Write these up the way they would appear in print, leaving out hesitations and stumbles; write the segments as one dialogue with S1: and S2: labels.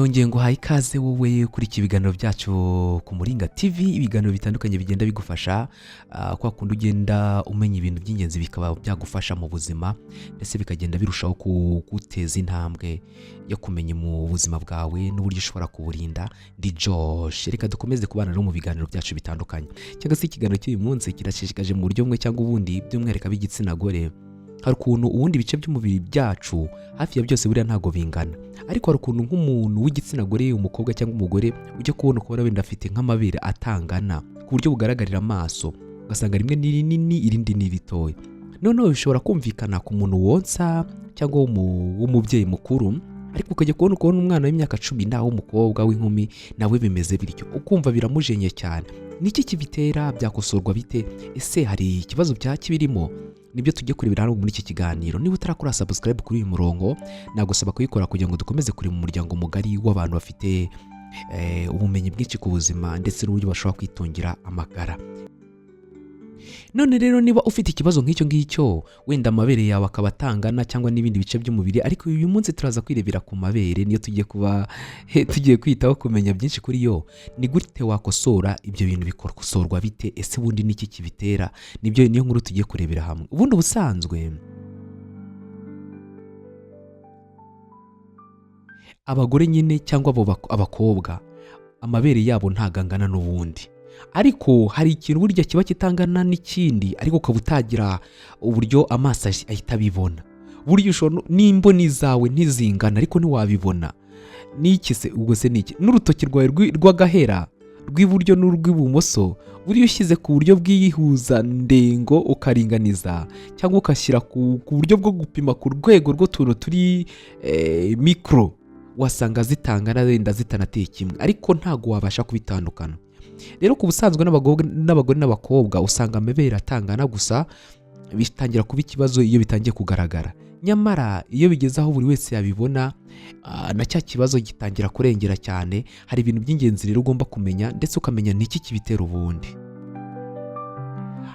S1: Nongeye nguhaye ikaze wowe kuri iki biganiro byacu ku Muringa TV, ibiganiro bitandukanye bigenda bigufasha kwa kundi ugenda umenya ibintu by'ingenzi bikaba byagufasha mu buzima, ndetse bikagenda birushaho kuguteza intambwe yo kumenya mu buzima bwawe n'uburyo ushobora kuburinda. Ndi Josh, reka dukomeze kubana rero mu biganiro byacu bitandukanye, cyangwa se ikiganiro cy'uyu munsi kirashishikaje mu buryo bumwe cyangwa ubundi, by'umwihariko ab'igitsina gore. Hari ukuntu ubundi ibice by'umubiri byacu hafi ya byose buriya ntabwo bingana, ariko hari ukuntu nk'umuntu w'igitsina gore, umukobwa cyangwa umugore, ujya kubona ukabona wenda afite nk'amabere atangana ku buryo bugaragarira amaso, ugasanga rimwe ni rinini, irindi ni ritoya. Noneho bishobora kumvikana ku muntu wonsa cyangwa w'umubyeyi mukuru, ariko ukajya kubona ukabona umwana w'imyaka 10 nawe w'umukobwa w'inkumi nawe bimeze bityo, ukumva biramujenye cyane. Niki kibitera? Byakosorwa bite? Ese hari ikibazo byaba kibirimo? Nibyo tujye kurebera hano muri iki kiganiro. Niba utarakora subscribe kuri uyu murongo, nagusaba kuyikora kugira ngo dukomeze kureba umuryango mugari w'abantu bafite ubumenyi bwinshi ku buzima ndetse n'uburyo bashobora kwitungira amagara. None rero niba ufite ikibazo nk'icyo ngicyo, wenda amabere yawe akaba atangana cyangwa n'ibindi bice by'umubiri, ariko uyu munsi turaza kwirebera ku mabere, niyo tugiye kuba tugiye kwitaho kumenya byinshi kuri yo. Ni gute wakosora ibyo bintu? Bikosorwa bite? Ese ubundi niki kibitera? Nibyo, niyo nkuru tugiye kurebera hamwe. Ubundi ubusanzwe abagore nyine cyangwa abo abakobwa, amabere yabo ntago angana n'ubundi, ariko hari ikintu burya kiba kitangana n'ikindi, ariko ukaba utagira uburyo amaso ahita abibona. Burya ushobora n'imboni zawe ntizingana, ariko ntiwabibona. N'iki se ubwo? Se niki? N'urutoki rwawe rw'agahera rw'iburyo n'urw'ibumoso, buriya ushyize ku buryo bw'ihuzandengo ukaringaniza, cyangwa ugashyira ku buryo bwo gupima ku rwego rw'utuntu turi mikoro, wasanga zitangana, wenda zitanateye kimwe, ariko ntabwo wabasha kubitandukana. Rero ku busanzwe n'abagore n'abakobwa usanga amabere atangana, gusa bitangira kuba ikibazo iyo bitangiye kugaragara. Nyamara iyo bigeze aho buri wese yabibona, na cya kibazo gitangira kurengera cyane. Hari ibintu by'ingenzi rero ugomba kumenya, ndetse ukamenya n'iki kibitera ubundi.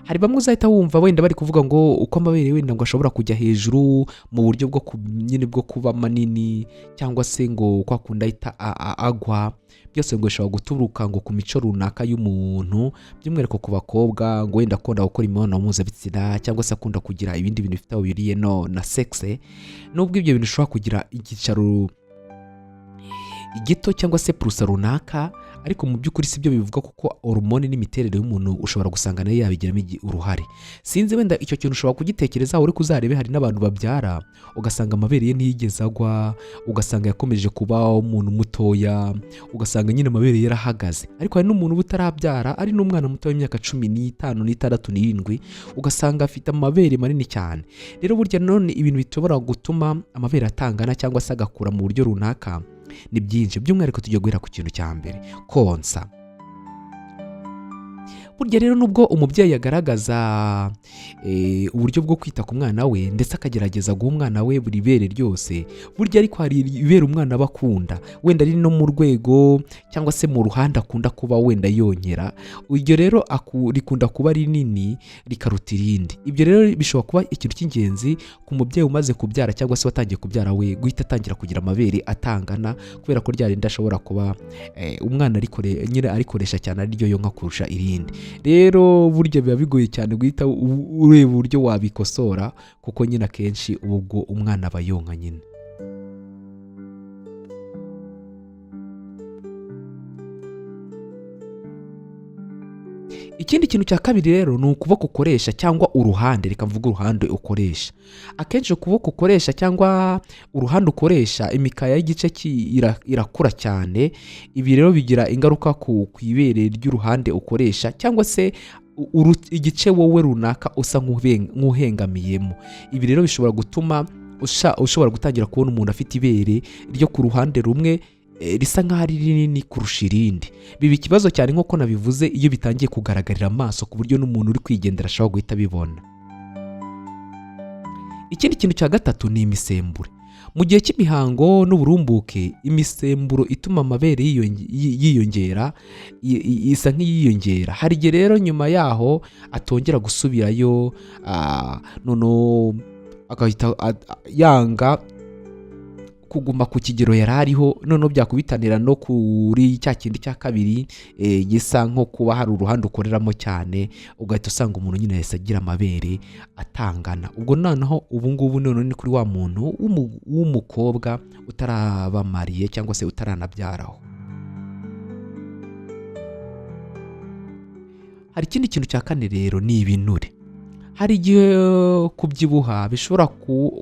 S1: Hari bamwe uzahita wumva wenda bari kuvuga ngo uko amabere wenda ngo ashobora kujya hejuru mu buryo bwo nyine bwo kuba manini, cyangwa se ngo kwa kundi ahita agwa, byose ngo bishobora guturuka ngo ku mico runaka y'umuntu, by'umwihariko ku bakobwa, ngo wenda akunda gukora imibonano mpuzabitsina cyangwa se akunda kugira ibindi bintu bifite aho bihuriye no na sexe. Nubwo ibyo bintu bishobora kugira icyicaro gito cyangwa se purusa runaka, ariko mu by'ukuri si byo bivuga, kuko hormone n'imiterere y'umuntu ushobora gusanga nayo yabigiramo uruhare. Sinzi, wenda icyo kintu ushobora kugitekerezaho, ariko uzarebe hari n'abantu babyara ugasanga amabere ye ntiyigeze agwa, ugasanga yakomeje kuba umuntu mutoya, ugasanga nyine amabere ye yarahagaze. Ariko hari n'umuntu uba utarabyara, ari n'umwana muto w'imyaka 15, 6, 7, ugasanga afite amabere manini cyane. Rero burya none ibintu bishobora gutuma amabere atangana cyangwa se agakura mu buryo runaka ni byinshi. By'umwihariko tujya guhera ku kintu cya mbere, konsa. Burya rero nubwo umubyeyi agaragaza uburyo bwo kwita ku mwana we, ndetse akagerageza guha umwana we buri bere ryose, burya ariko hari ibere umwana aba akunda, wenda ari no mu rwego cyangwa se mu ruhande akunda kuba wenda yonkera. Iryo rero rikunda kuba rinini rikaruta irindi. Ibyo rero bishobora kuba ikintu cy'ingenzi ku mubyeyi umaze kubyara cyangwa se watangiye kubyara, we guhita atangira kugira amabere atangana, kubera ko rya rindi ashobora kuba umwana nyine arikoresha cyane, ariryo yonka kurusha irindi. Rero burya biba bigoye cyane guhita ureba uburyo wabikosora, kuko nyine akenshi ubu ubwo umwana aba yonka nyine. Ikindi kintu cya kabiri rero ni ukuboko ukoresha cyangwa uruhande. Reka mvuge uruhande ukoresha. Akenshi ukuboko ukoresha cyangwa uruhande ukoresha, imikaya y'igice irakura cyane. Ibi rero bigira ingaruka ku ibere ry'uruhande ukoresha, cyangwa se igice wowe runaka usa nk'uhengamiyemo. Ibi rero bishobora gutuma ushobora gutangira kubona umuntu afite ibere ryo ku ruhande rumwe risa nk'aho ari rinini kurusha irindi. Biba ikibazo cyane, nk'uko nabivuze, iyo bitangiye kugaragarira amaso, ku buryo n'umuntu uri kwigendera ashobora guhita abibona. Ikindi kintu cya gatatu ni imisemburo. Mu gihe cy'imihango n'uburumbuke, imisemburo ituma amabere yiyongera isa nk'iyiyongera. Hari igihe rero nyuma yaho atongera gusubirayo, noneho agahita yanga Kuguma ku kigero yari ariho, noneho byakubitanira no kuri cya kindi cya kabiri, gisa nko kuba hari uruhande ukoreramo cyane, ugahita usanga umuntu nyine yahise agira amabere atangana. Ubwo noneho ubu ngubu noneho ni kuri wa muntu w'umukobwa utarabamariye cyangwa se utaranabyaraho. Hari ikindi kintu cya kane rero, ni ibinure. Hari igihe kubyibuha bishobora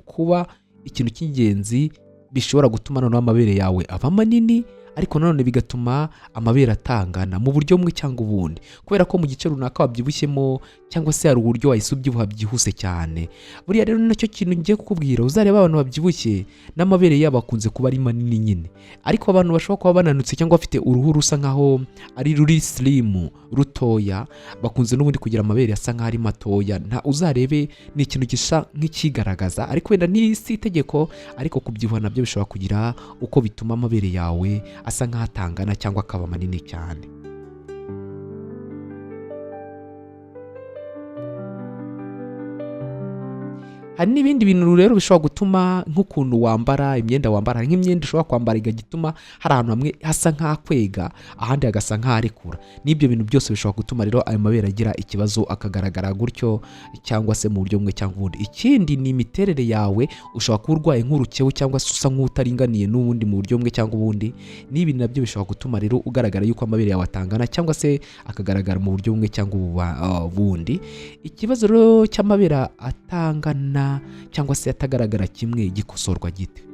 S1: kuba ikintu cy'ingenzi bishobora gutuma noneho amabere yawe aba manini, ariko nanone bigatuma amabere atangana mu buryo bumwe cyangwa ubundi, kubera ko mu gice runaka wabyibushyemo cyangwa se hari uburyo wahise ubyibuha byihuse cyane. Buriya rero ni nacyo kintu ngiye kukubwira: uzareba abantu babyibushye n'amabere yabo akunze kuba ari manini nyine, ariko abantu bashobora kuba bananutse cyangwa bafite uruhu rusa nkaho ari ruri slim, rutoya, bakunze n'ubundi kugira amabere asa nkaho ari matoya. Nta uzarebe ni ikintu gisa nk'ikigaragaza, ariko wenda si itegeko, ariko kubyibuha nabyo bishobora kugira uko bituma amabere yawe asa nkaho atangana cyangwa akaba manini cyane. Hari n'ibindi bintu rero bishobora gutuma, nk'ukuntu wambara, imyenda wambara. Hari nk'imyenda ushobora kwambara igahita ituma hari ahantu hamwe hasa nk'akwega, ahandi hagasa nk'aharekura. N'ibyo bintu byose bishobora gutuma rero ayo mabere agira ikibazo, akagaragara gutyo cyangwa se mu buryo bumwe cyangwa ubundi. Ikindi ni imiterere yawe. Ushobora kuba urwaye nk'urukebu cyangwa se usa nk'utaringaniye n'ubundi mu buryo bumwe cyangwa ubundi. N'ibi nabyo bishobora gutuma rero ugaragara yuko amabere yawe atangana cyangwa se akagaragara mu buryo bumwe cyangwa ubundi. Ikibazo rero cy'amabere atangana cyangwa se atagaragara kimwe gikosorwa gite?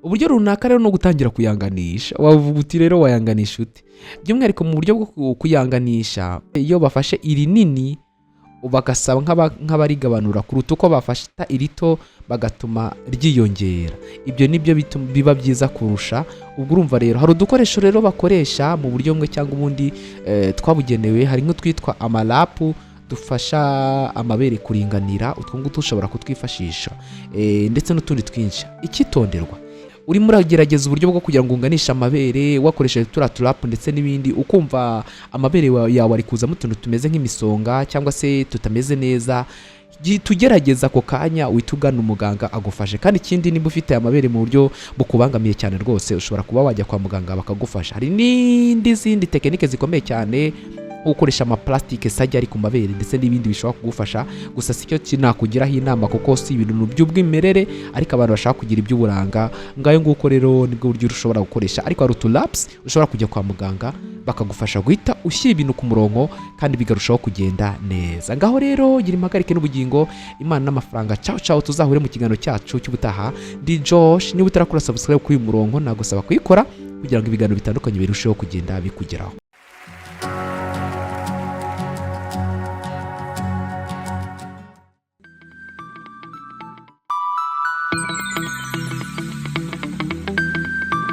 S1: Uburyo runaka rero ni ugutangira kuyanganisha. Wavuga uti rero wayanganisha ute? By'umwihariko mu buryo bwo kuyanganisha, iyo bafashe irinini bagasaba nk'abarigabanura kuruta uko bafata irito bagatuma ryiyongera, ibyo nibyo biba byiza kurusha. Ubwo urumva rero hari udukoresho rero bakoresha mu buryo bumwe cyangwa ubundi, twabugenewe. Hari nk'utwitwa amarapu dufasha amabere kuringanira, utwo ngutwo ushobora kutwifashisha, ndetse n'utundi twinshi. Icyitonderwa: urimo uragerageza uburyo bwo kugira ngo unganishe amabere wakoresheje turiya turapu ndetse n'ibindi, ukumva amabere yawe ari kuzamo utuntu tumeze nk'imisonga cyangwa se tutameze neza, gihita ugerageza ako kanya uhita ugana umuganga agufashe. Kandi ikindi, niba ufite amabere mu buryo bukubangamiye cyane rwose, ushobora kuba wajya kwa muganga bakagufasha. Hari n'indi zindi tekinike zikomeye cyane, nko gukoresha amaplastic surgery ari ku mabere ndetse n'ibindi bishobora kugufasha. Gusa si cyo nakugiraho inama, kuko si ibintu by'ubwimerere, ariko abantu bashaka kugira iby'uburanga, ngayo nguko rero nibwo buryo ushobora gukoresha. Ariko hari uturapusi ushobora kujya kwa muganga bakagufasha guhita ushyira ibintu ku murongo kandi bikarushaho kugenda neza. Ngaho rero gira impagarike n'ubugingo, Imana n'amafaranga. Ciao ciao, tuzahure mu kiganiro cyacu cy'ubutaha. Ndi Josh. Niba utarakora subscribe kuri uyu murongo, nagusaba kuyikora kugira ngo ibiganiro bitandukanye birusheho kugenda bikugeraho.